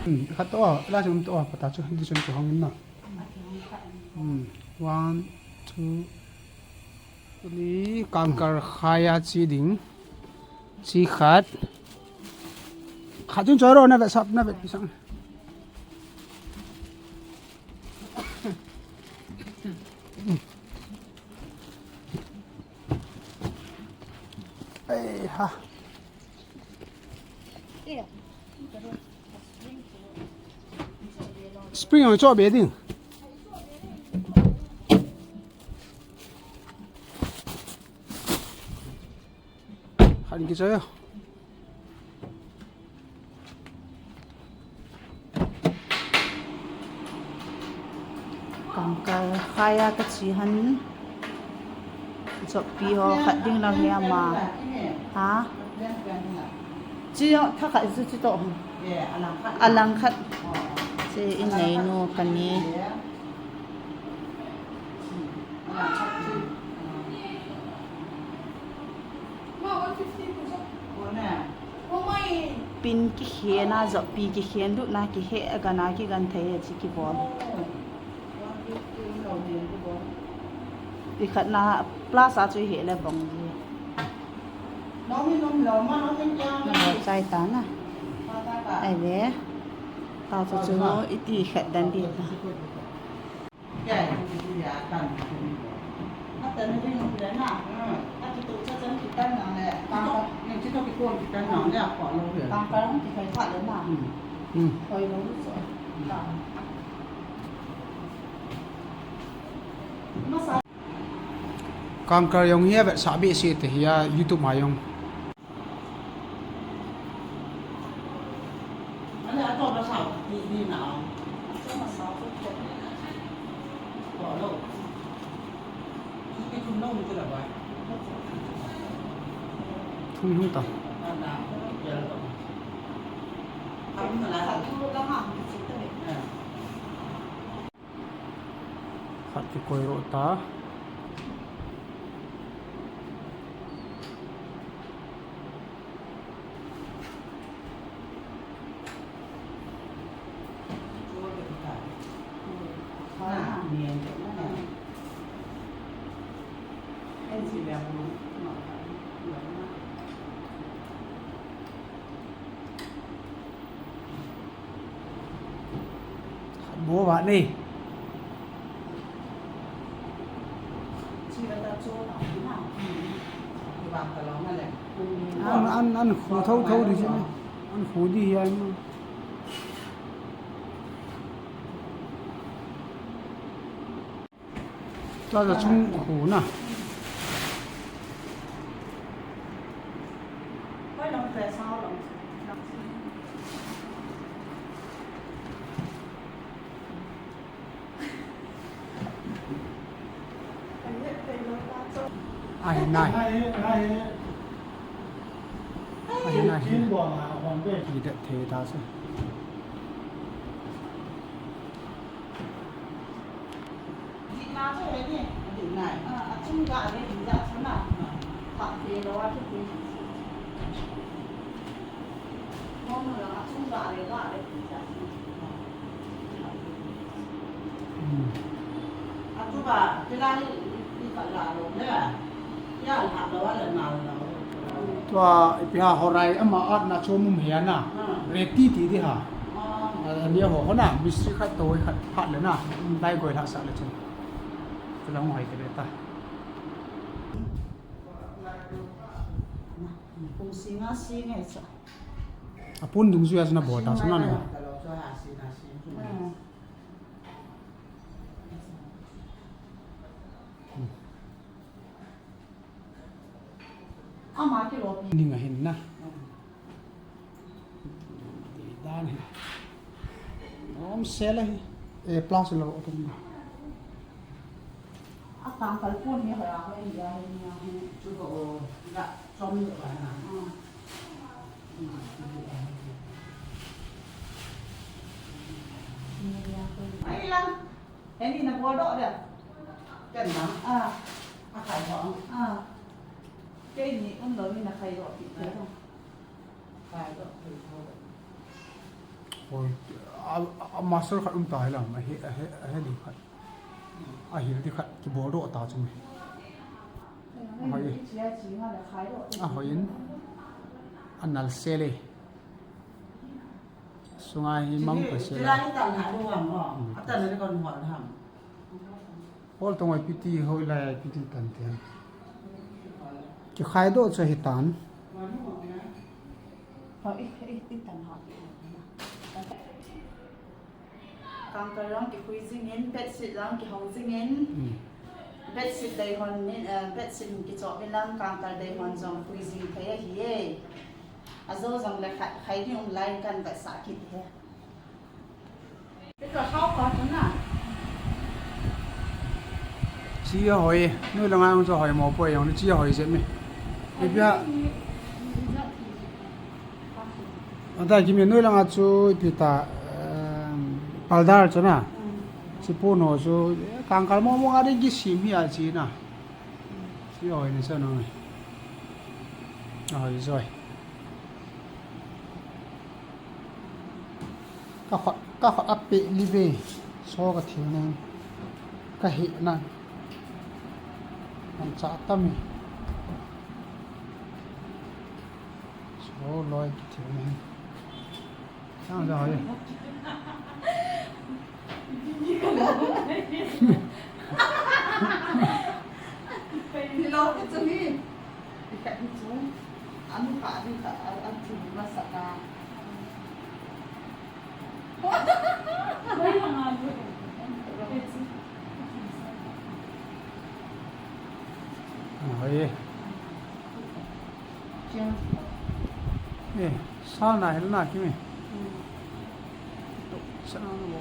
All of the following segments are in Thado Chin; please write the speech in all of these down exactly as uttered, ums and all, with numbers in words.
Hmm, khat to, la chung to, pata chu, di chung to hong in na. Hmm, one, two, three, kangkal khai a chi ding. Chi khat. Khat chung choi ro na vet sap, na vet pisang. Ei ha. Spring ang cho be ding. Khat in kichoi a. Kangkal khai a kachi han. Chopi ho khat ding lang hi ama. Ha? Chi ho tha khat chu chi to. A lang khat. Chi in nei nu kani. Pin kikhen a, jopi kikhen lutna kihe a, gana kigan thei a chi kibol. Ikhatna plus a chu ihe le bong ji. Na bol chai ta na. Ai ve. Ta chu chu iti khat dan di ta. Kangkal jong hi avet sah behseh te hi a, YouTube ma jong. Thung hung ta. Khat kikoi ro ta. Bo ba ni. An, an, an khu thou thou di si. An khu di hi an. Tua chu chung khu na. Ai nai. Ai nai. Ki det thei ta se. Tua ipi ham, horai ama atna chom um hi a na. Reti ti di ha. Ani ho ho na, mistri khat to khat phat le na. Dai goi lhah sah le chun. Chulang hoi te le ta. Kung singa singa sa. Apun dungjuia chu na bol ta chu na na. Ama kilopi. Ning ahin na. Dan hi. Om sel hi. A plus lo tum na. A tangkal pun hi hoi a hoi hi a hoi hi a hoi. Chu ko o da chom lo ba na. Ai lang. Heni na bol doh dia. Ken na. Ah. A khai ho. Ah. Keini um lou ni na khai doh pi. Khai doh pi ho. Hoi, a, a, a master khat um ta hi lam, a he, a he, a he ding khat. A hil ding khat, kibol doh ta chu mi. A hoi. A hoi in. A nal sel e. Sunga hi mang pa sel a. Chilai tan ha lu ham o. Hmm. A tan le kon hol ham. Hol tong ai piti hoi lai ai piti tan te. Kikhai doh chu hi tan. Hoi, i, i, i tan ha. Kangkal jong kikhui jingin, bedsheet jong kihou jingin. Hmm. Bedsheet dei hon ni, eh, bedsheet kichop in lang, kangkal dei hon jong khui jing thei ahi e. Ajo jong le khai, khai ding um lai kan vetsah kit e. Ito sao pa tu na. Chi a hoi, noi langa jong chu hoi mo poi jong, chi a hoi jep mi. Ipi a. Ata kimi noi langa chu ipi ta, em, paldar chu na. Mm. Chi pu no chu, kangkal mo mo nga ding kisim hi a chi na. Chi a hoi ni chu no. A hoi joi. Ka khut, ka khut a peh li ve. So ka thil nen. Ka hih nan. Kan cha tam e. So loi ka thil nen. Sang ja hoi. Ni lo ka chu ni. Ni ka ni chu. Anu ka ni ka, an, an chu ma sa ka. Hoi. Eh, sal na hel na kimi. Sana na bo.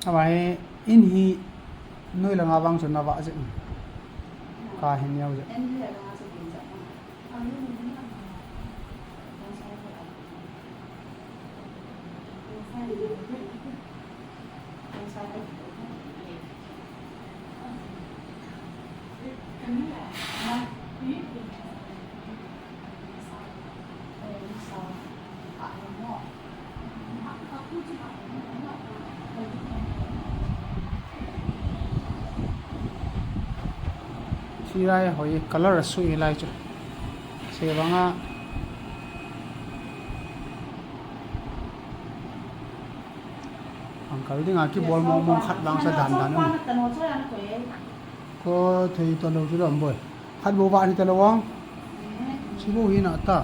Ama hi in hi noi langa vang chu na vah jep. Ka hi neo jep. Chi lai hoi color a sui lai chu. Se vanga. Ang kal ding a kibol mong mong khat vang sa dan dan. Ko thei ta lo chu dam boi. Khat bo ba ni ta lo wang. Chi bo hi na ta.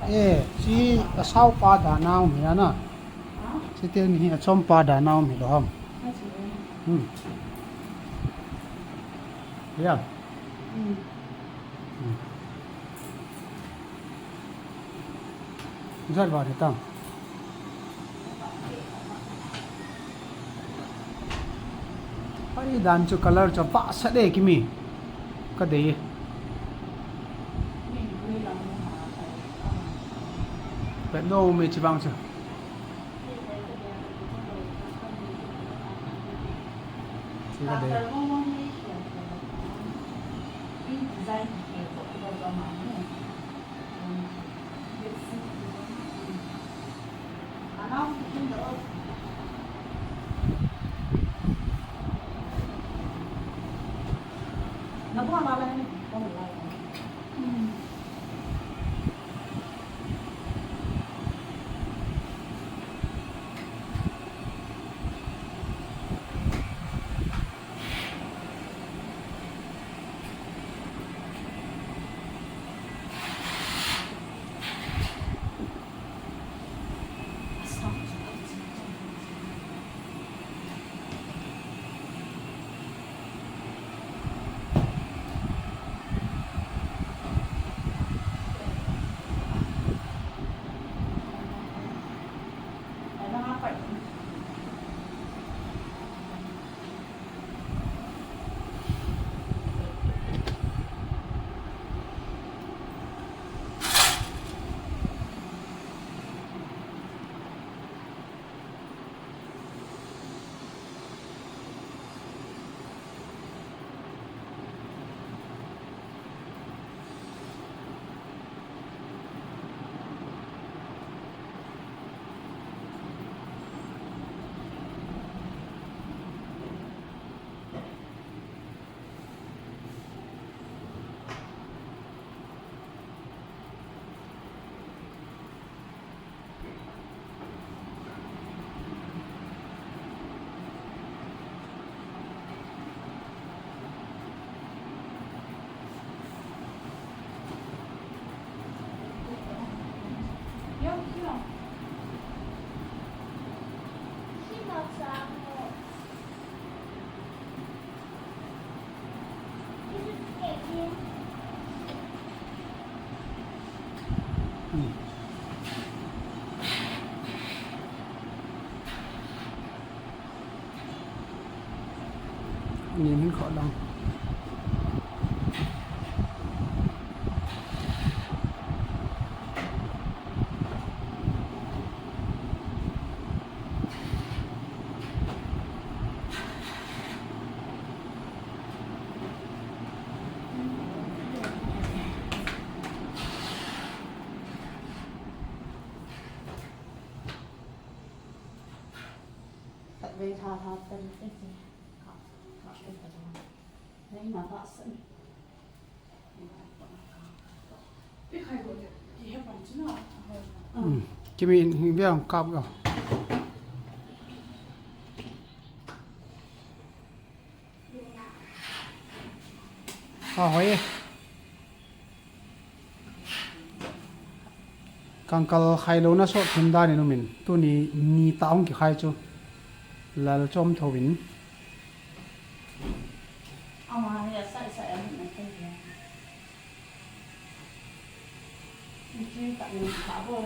Eh, chi a sao pa da na um hi na. Chi te ni a chom pa da na um hi lo ham. Hmm. Ya. Hmm. Jat ba de tang. Ai dan chu color chu pa sa de kimi. Ka de. Pet no me chi bang chu. Chi ka de. Hmm. Nin hin kho lang. Khatvei tha tha tan te che. Kha, kha te ta. Nei na ba san. Hmm. Kimi in hing biang kap ga. A hoi. Kangkal khai lona sot thim dan in umin. Tuni ni ta hung kikhai chu. Lal chom tho in. Ama hi a sai sai a min a thei hi. Ni ki ta min kha bo.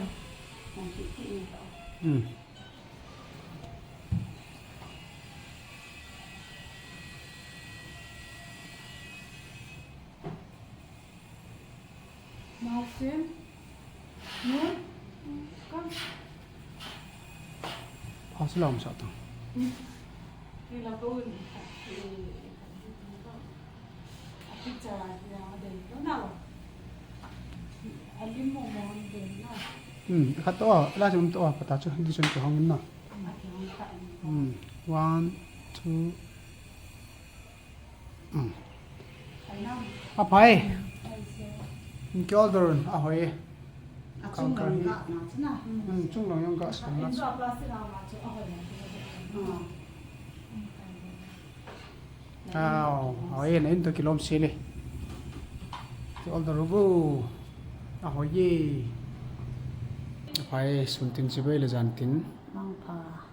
Ni ki ki ni ta. Hmm. Mausim. Nun. Kam. Pha sila um sa tang. Ni la ko ni. A picture a, a dei lo na lo. A lim mo mo dei na. Hmm, khat to, la jong to, pata chu, di chun to hang na. A ki hang kha. Hmm, one, two. Hmm. Ai na. A phai. Ai se. Ki order a hoi. A chung lang ka na chu na. Hmm, chung lang jong ka sa na. In jo plastic a ma chu a hoi na. Ah. Aw, aw, eh, na in to kilom sele. Ti order bo. A hoi ye. A phai, sun tin chibai le jan tin. Mangpha.